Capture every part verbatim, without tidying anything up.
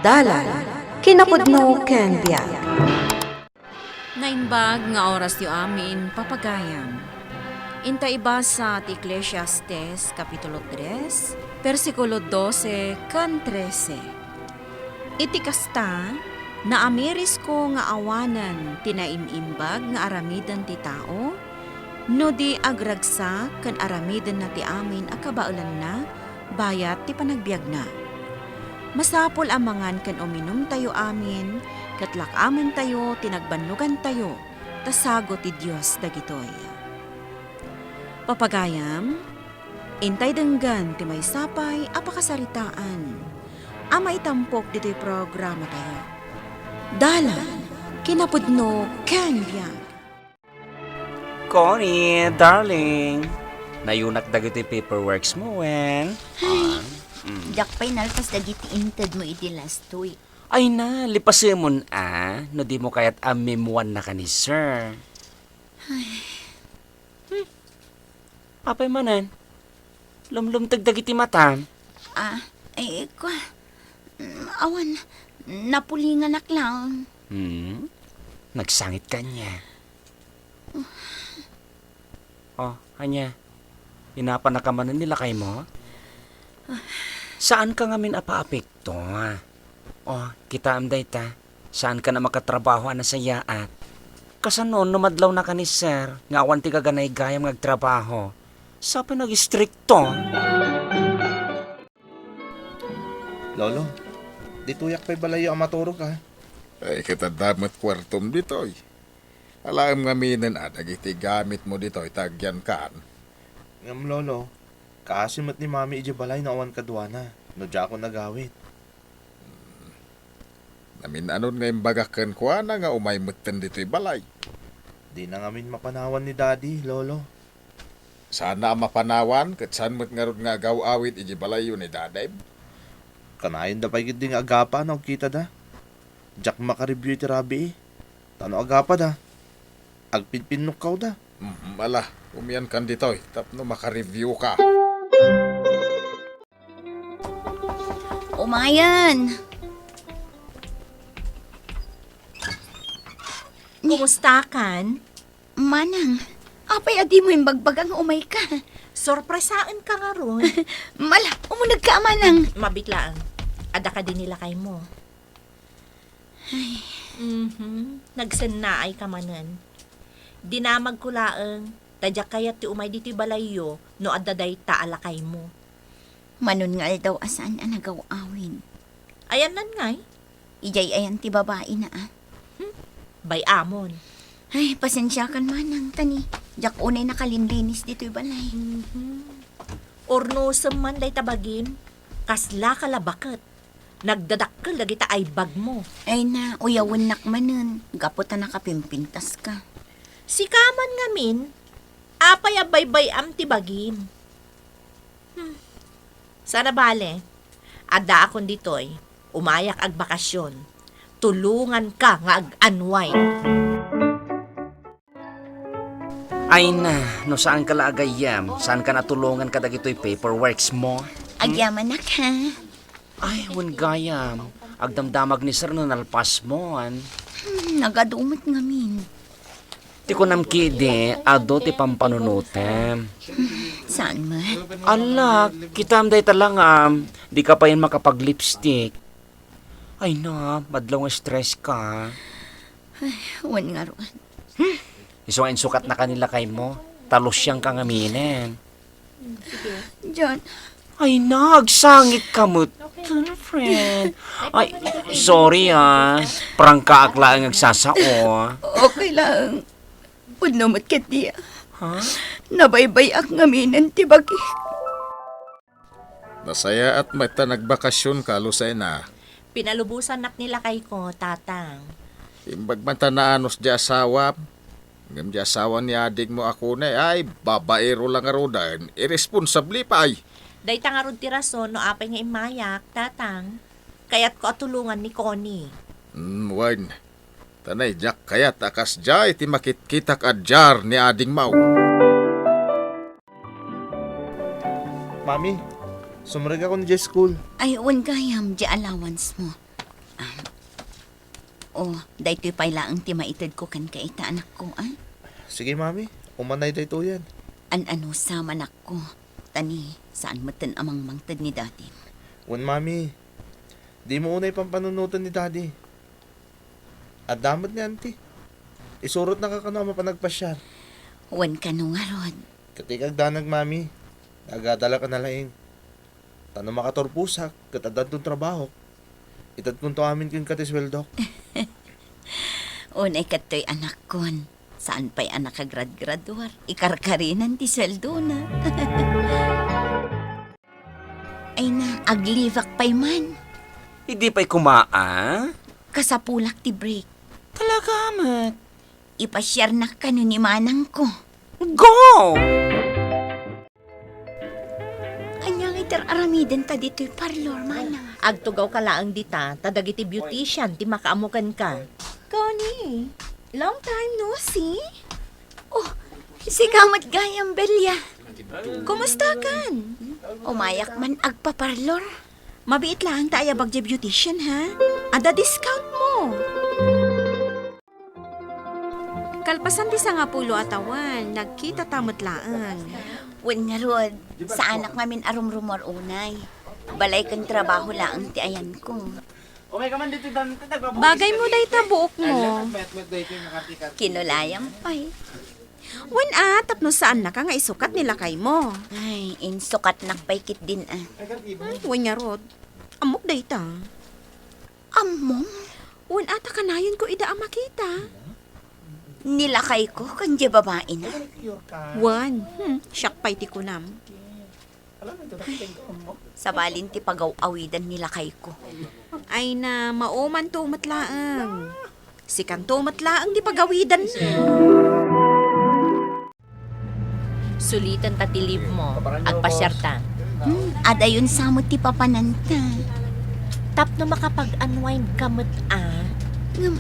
Dalan, kinapudno ken biag. Naimbag nga orasyo amin, papagayam. Inta ibasa ti Eclesiastes, Kapitulo tres, bersikulo dose ken trese. Iti kasta, naamirisko nga awanen ti naim-imbag nga aramiden ti tao, no di agragsak ken aramidenna ti amin a kabaelanna bayat ti panagbiagna. Masapul a mangan ken uminumtayo amin, ket lak-amentayo ti nagbannogantayo, ta sago ti Dios dagitoy. Papagayam, intay denggen ti maysa pay a pakasaritaan a maitampok ditoy programatayo. Dalan, kinapudno, ken biag. Connie, darling, nayunak dagiti paperworks mo, wen? Ay, Ah, mm. Diak pay nalpas dagiti inted mo iti last week. Ay na, lipasemon a, no di mo kayat a memoannaka ni sir. Ay. Hmm. Apay manen? Lumlumteg dagiti matam? Ah, eh, kwa, mm, awan, napulinganak lang. Hmm? Nagsangit ka niya. Oh, ania? Inapanaka manen ni lakay mo? Saan ka ngamin a paapekto? Oh, kitaem dayta. Saan ka na makatrabaho a nasayaat? Kasano no madlawnaka ni sir nga awan ti gaganaygayam nga agtrabaho? Sa pay nag-istrikto? Lolo, ditoyak pay balayyo a maturog, a. Ay, ket adda met kuartom ditoy. Alaem ngaminen a dagiti gamitmo ditoy ta agyankan. Ngem, Lolo, kaasi met ni Mami idiay balay no awan kaduana, no diakon agawid. Namin-anon nga imbagak kenkuana nga umay metten ditoy balay. Dina ngamin mapanawan ni Daddy, Lolo. Saanna a mapanawan, ket saan met ngarud nga agaw-awid idiay balayyo ni Daddy? Kanayonda pay ketdi nga agapa no agkitada. Diak makareview iti rabii. Ta no agapada, agpinpinnukkawda. Mm, ala, umiankan ditoy tapno makareview ka. Umayen. Kumustakan? Manang, apay a dimo imbagbaga nga umayka? Sorpresaenka ngarud. Mala, umunegka a manang. Mabiit laeng. Adda kadi ni lakaymo? Ay. Mhm. Nagsennaayka manen. Dinamagko laeng, ta diak kayat ti umay ditoy balayyo no adda dayta a lakaymo. Manon nga aldaw a saan a nagaw-awid. Ayanna ngay? Idiay ayan ti babaina, a. Hmm. Bay-amon. Ay, pasensiakan manang, ta ni, diak unay nakalinlinis ditoy balay. Mhm. Urnosem man dayta bagim, kaslaka la baket. Nagdadakkel dagita aybagmo. Ay na, uyawennak manen, gapu ta nakapimpintaska. Sika man ngamin, apay a baybay-am ti bagim? Hmm. Saan a bale, addaakon ditoy, umayak agbakasyon. Tulonganka nga ag-unwind. Ay na, no saanka la agayyem, saanka natulongan kadagitoy paperworks mo? Agyamanak, ha? Ay, wen gayam, agdamdamag ni sir no nalpasmon. Hmm, nagadu met ngamin. Ti kunam kidi, adu ti pampanunotem. Hmm, saan met? Ala, kitam dayta langam, di ka payen makapag-lipstick. Ay na, madlaw nga stress ka. Ay, wen ngarud. Hmm. Isu nga insukatnaka ni lakaymo, ta lusiangka ngaminen. John. Ay na, agsangit ka met, girlfriend. Ay, sorry, ah. Prangkaak laeng agsasao. Okay lang. Pudno met ketdi, ah. Ha? Nabaybay-ak ngaminen ti bagik. Nasayaat met ta nagbakasionka, Lucena. Pinalubosannak ni lakayko, Tatang. Imbag man ta naanus diay asawam. Ngem diay asawa ni adingmo a kunay, ay, babaero la ngaruden, iresponsable pay. Dayta ngarud ti rason no apay nga immayak, Tatang. Kayatko a tulongan ni Connie. Mm, wen. Ta nay, diak kayat a kasdiay ti makitkitak a diar ni adingmo. Mami, sumrekakon idiay school. Ay, wen gayam, diay allowance mo. O, daytoy pay laeng ti maitedko kenka ita, anakko, a? Sige, Mami. Umanay daytoyen. An-anusa, anakko. Ta ni, saan metten a mangmangted ni Daddy. Wen, Mami. Dimo unay pampanunoten ni Daddy. Adda met ni Auntie. Isurotnaka kano a mapan agpasiar. Wen kano ngarud. Ket ikagdanag, Mami. Nagadalak a nalaing. Ta no makaturposak, ket addanton trabahok, itedkonto amin kenka ti sueldok. Unay ket toy, anakkon. Saan pay a nakagradgraduar, ikarkarinan ti sueldona. Ay na, aglibak pay man. Idi pay kumaa? Kasapulak ti break. Talaga met? Ipasiarnak kano ni manangko. Go! Ania ngay ti ar-aramidenta ditoy parlor, manang? Agtugawka laeng dita, ta dagiti beautician ti makaammo kenka. Connie, long time no see. Oh, sika met gayam, Belia. Kumustakan? Umayak man agpaparlor. Mabiit laeng ta ayabak diay beautician, ha? Adda discount mo. Kalpasan ti sangapulo a tawen, nagkitata met laeng. Wen ngarud, saanak ngamin a rumrumuar unay. Balay ken trabaho laeng ti ayanko. Bagay mo dayta buokmo. Kinulayam pay. Wen a, tapno saannaka nga isukat ni lakaymo. Ay, insukatnak pay ketdin a. Wen ngarud, ammok dayta. Ammom? Wen a, ta kanayonko ida a makita. Ni lakayko ken diay babaina? Wen, hmm, siak pay ti kunam. Sabalin ti pagaw-awidan ni lakayko. Ay na, maomanto met laeng. Sikanto met laeng ti pagawidanna. Sulitenta ti leave mo. Agpasiarta. Hmm, adayon sa met ti papananta. Tapno makapag-unwind ka met a. Ngem,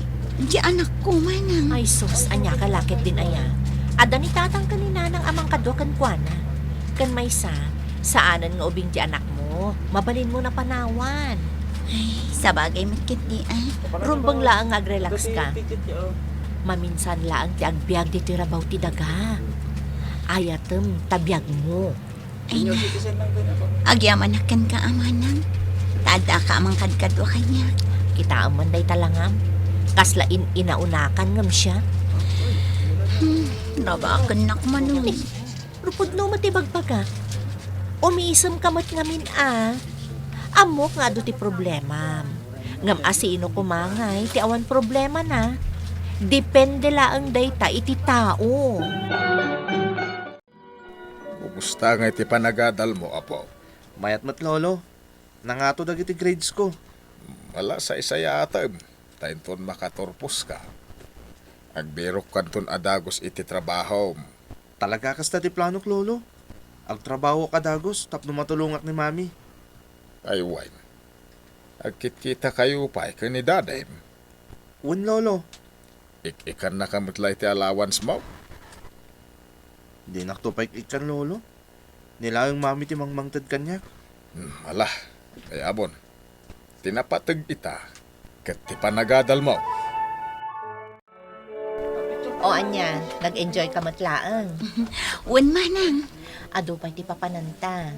diay anakko, manang. Ay sus, ania ka la ketdin aya? Adda ni tatang ken ni nanang a mangkadua kenkuana. Ken maysa, saanen nga ubing ti anakmo. Mabalinmo napanawan. Ay, sabagay met ketdi, a. Rumbeng laeng nga agrelax ka. Maminsan laeng ti agbiag ditoy rabaw ti daga. Ayatem ta biagmo. Ay na. Agyamanak kenka, a manang. Ta addaka a mangkadkadua kaniak. Kitaem man dayta langam. Kasla in-inaunakan ngem siak. Hmm, rabakennak manen. Rupodno met ti bagbagak. Umisemka met ngamin a. Ammok nga adu ti problemam. Ngem asino koma ngay ti awan problemana? Depende laeng dayta iti tao. Kumusta ngay ti panagadalmo, apo? Mayat met, Lolo. Nangato dagiti gradesko. Ala, saysayaatem, ta inton makaturposka, agbirokkanton a dagus iti trabahom. Talaga kasta ti planok, Lolo. Agtrabahok a dagus tapno matulongak ni Mami. Ay wen, agkitkita kayo pay ken ni Dadem? Wen, Lolo. Ik-ikkannaka met la iti allowance mo? Dinakto pay ik-ikkan, Lolo. Ni laeng Mami ti mangmangted kaniak. Hmm, ala, kayabon. Ti napateg ita, ket ti panagadalmo. O ania, nag-enjoy ka met laeng? Wen, manang. Adu pay ti papananta.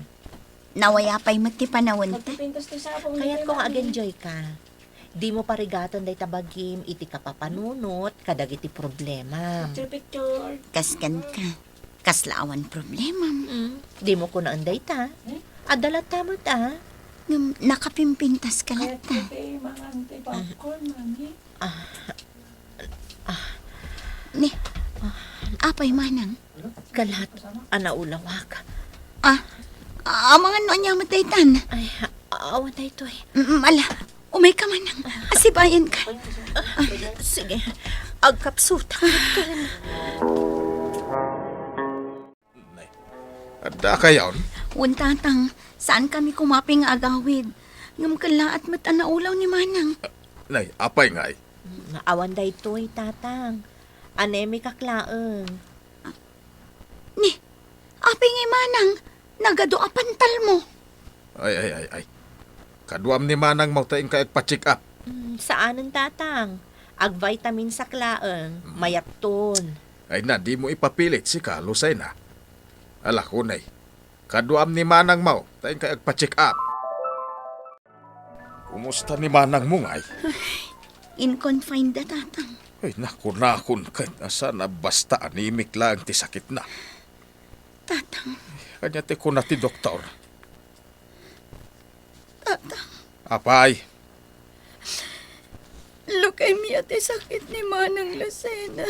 Nawaya pay met ti panawenta. Kayatko nga ag-enjoy ka. Dimo parigaten dayta bagim iti kapapanunot kadagiti problema. Picture, picture. Kas kenka, kasla awan problemam. Mm. Dimo kunaen dayta. Eh? Adda latta met a. Ngem nakapimpintas ka latta. Kayat ko ti mangan ti popcorn, Mami. Ah. Ah. Ni, apay manang? Kalat a naulawak. Ah, amangan no ania met daytan? Ay, awan daytoy. Mm, ala, umayka manang. Asibayanka. Ah, sige, agkapsutak. Addakayon? Wen, Tatang, saankami koma pay nga agawid. Ngem kellaat met a naulaw ni Manang. Nay, apay ngay? Awan daytoy, Tatang. Anemikak laeng. Ni, apay ngay, Manang? Nagadu a pantalmo. Ay, ay, ay, ay. Kaduam ni Manangmo ta inka agpa-check up. Saanen, Tatang. Ag-vitaminsak laeng, mayatton. Ay na, dimo ipapilit sika, Lucena. Ala, kunay. Kaduam ni manangmo, ta inkay agpa-check up. Kumusta ni manangmo, ngay? In confined da, Tatang. Ay, naku, nakon ket, asa na basta anemic laeng ti sakitna. Tatang. Ania ti kuna ti doktor? Tatang. Apay. Leukemia ti sakit ni Manang Lucena.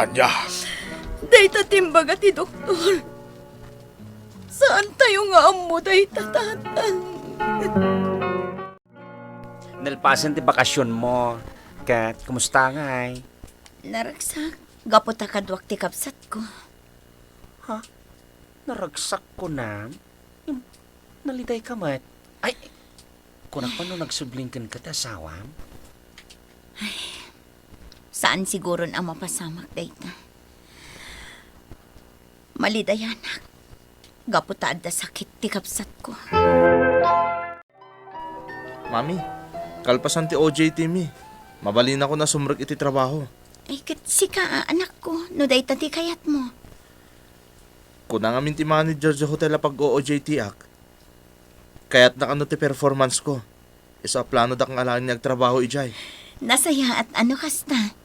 Ania? Dayta ti imbaga ti doktor. Saantayo nga ammo dayta, Tatang. Nalpasen ti bakasionmo. Ket, kumusta ngay? Naragsak. Gapu ta kaduak ti kabsatko. Ha? Naragsak, kunam? Ngem, nalidayka met. Ay, kunak man no nagsubling kenka ti asawam? Ay, saan siguron a mapasamak dayta. Malidayanak. Gapu ta adda sakit ti kabsatko. Mami, kalpasan ti O J T mi, mabalinakon a sumrek iti trabaho. Ay, ket sika, a, anakko, no dayta ti kayatmo. Kuna ngamin ti manager idiay hotel a pag-o-O J T-ak. Kayatna kano ti performance ko. Isu a planodak nga alaen nga agtrabaho idiay. Nasayaat a no kasta.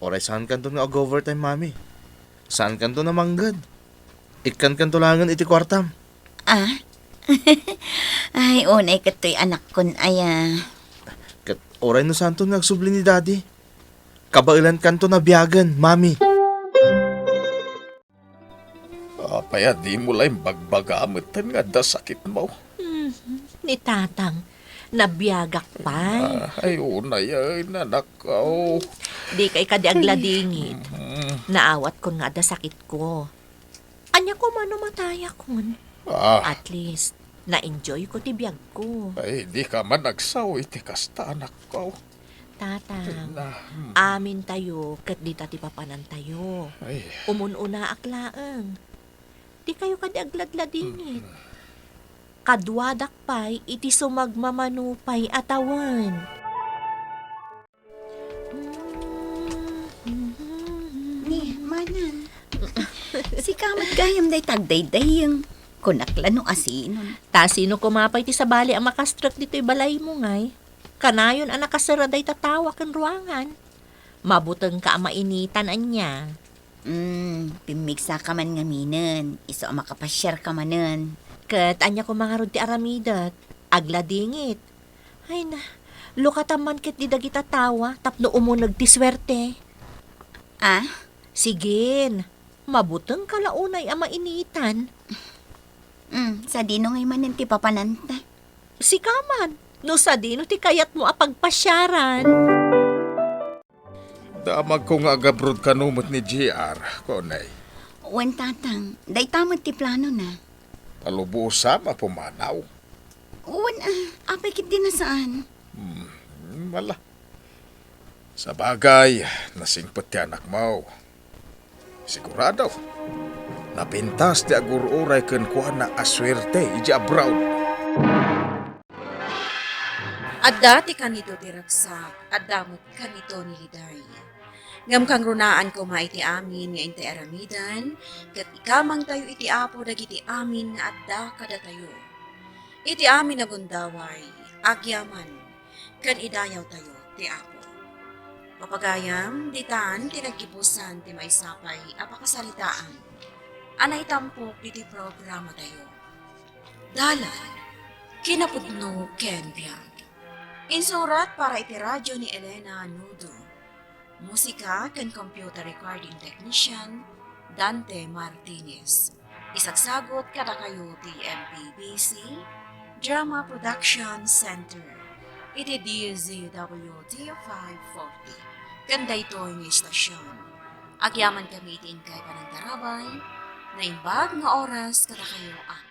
Uray saankanton nga ag-overtime, Mami. Saankanton a mangged. Ikkankanto laengen iti kuartam. Ah? Ay, unay ket toy anakkon aya. Ket uray no saanton nga agsubli ni Daddy. Kabaelankanton a biagen, Mami. Apay a dimo la imbagbaga metten nga adda sakitmo? Hmm, ni Tatang, nabiagak pay. Ah, ay, unay, ay, nanakaw. Dikay kadi agladingit. Mhm. Naawatkon nga adda sakitko. Ania koma no matayakon? Ah. At least, na-enjoyko ti biagko. Ay, dika man agsao iti kasta, anakko. Tatang, na, hmm. Amintayo ket dita ti papanantayo. Ay. Umun-unaak laeng. Dikayo kadi agladladingit. Hmm. Kaduadak pay iti sumagmamano pay a tawen. Ni, Manang. Sika met gayam dayta agdaydayeng. Kunak la no asinon. Ta sino koma pay ti sabali a makastrek ditoy balaymo, ngay? Kanayon a nakasera dayta tawa ken ruangan. Mabutengka a mainitan ania. Mm, pimmigsaka man ngaminen, isu a makapasiarka manen. Ket ania koma ngarud ti aramidek? Agladingit. Ay na, lukatam man ketdi dagita tawa tapno umuneg ti suerte. Ah? Sigin, mabutengka la unay a mainitan. Mm, sadino ngay manen ti papananta? Sika man, no sadino ti kayatmo a pagpasiaran? Damagko nga agabroad kano met ni J R, kunay. Wen, Tatang, dayta met ti planona. Palubosam a pumanaw. Wen, ah, apay ketdi a saan? Hmm, wala. Sabagay, nasingpet ti anakmo. Sigurado, napintas ti agur-uray kenkuana a suerte idiay abroad. Adda ti kanito ti ragsak, adda met kanito ni Liday. Ngem kangrunaan koma iti amin nga intay aramiden, ket ikamangtayo iti Apo dagiti amin nga adda kadatayo. Iti amin a gundaway, agyaman, ken idayawtayo ti Apo. Papagayam, ditan ti naggibusan ti maysa pay a pakasaritaan a naitampok iti programatayo. Dalan, kinapudno ken biag. Insurat para iti radyo ni Elena Nudo. Musika ken computer recording technician, Dante Martinez. Isagsagut kadakayo ti M P B C Drama Production Center iti D Z W T five forty. Ken daytoy nga istasyon, agyaman kami iti inkay panangtarabay, naimbag nga oras kadakayo amin.